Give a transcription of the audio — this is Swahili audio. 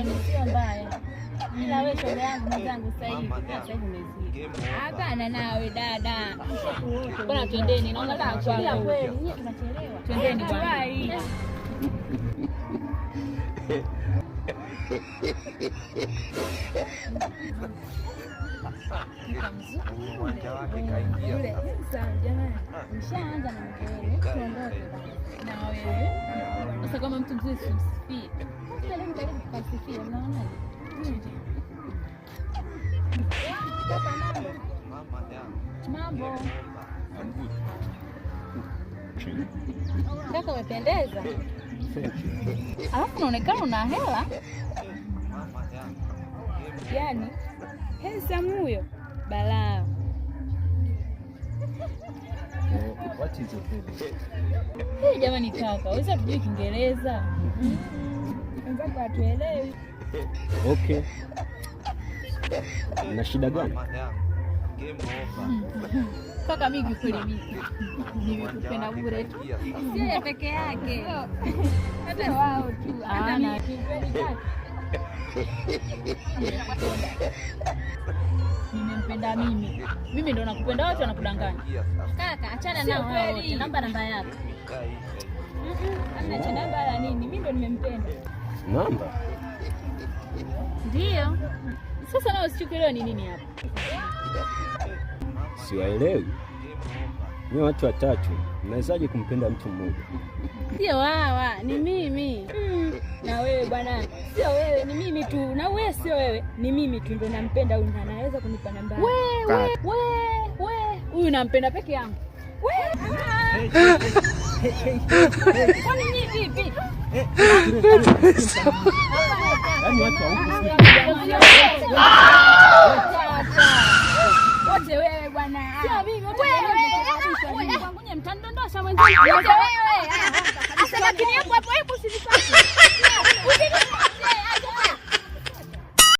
Jioni sio mbaya. Ila wewe shoga yangu mwenzangu sasa hivi, sasa hivi umezidi. Hapana nawe dada. Bwana twendeni, naona la Ila kwako. kweli nyie tunachelewa. Twendeni bwana. Tuwahi. Uwanja wake kaingia. Yule sasa jamani. Mshaanza na mkelele. Tuondoke. Na wewe. Sasa kama mtu mzuri simsifie. Karibu karibu tukasifie, mnaonaje? Mama yangu. Mambo. Kaka umependeza. Alafu unaonekana una hela. Mama yangu. Yaani handsome huyo. Balaa. What is your problem? Hey, jamani kaka, wewe hatujui Kiingereza. Wenzako hatuelewi. Okay. Na shida gani? Mama yangu. Game over. Kaka mimi kikweli mimi nimekupenda bure tu. Sio yeye peke yake. Hata wao tu. Hata Ana. mimi kikweli kaka. Nimempenda mimi. Mimi ndo nakupenda, watu wanakudanganya. Kaka, achana Sio nao hao kweli. wote. Namba namba yako. Hamna cha namba la nini? Mimi ndo nimempenda. Namba? Ndio. Sasa nao sichukuelewa ni nini hapa. Siwaelewi. Ni watu watatu, mnawezaje kumpenda mtu mmoja? Sio wawa, ni mimi. Na wewe bwana, sio wewe, ni mimi tu. Na wewe sio wewe, ni mimi tu ndo nampenda huyu na anaweza kunipa namba. We we we we, huyu nampenda peke yangu. We. Kwani nyinyi vipi? Yaani watu wa huku Wote wewe bwana. Sio mimi, wote wewe. Kwangu nyinyi mtanidondosha mwenzangu. Wote wewe. Sasa lakini hapo hapo hebu usinipate.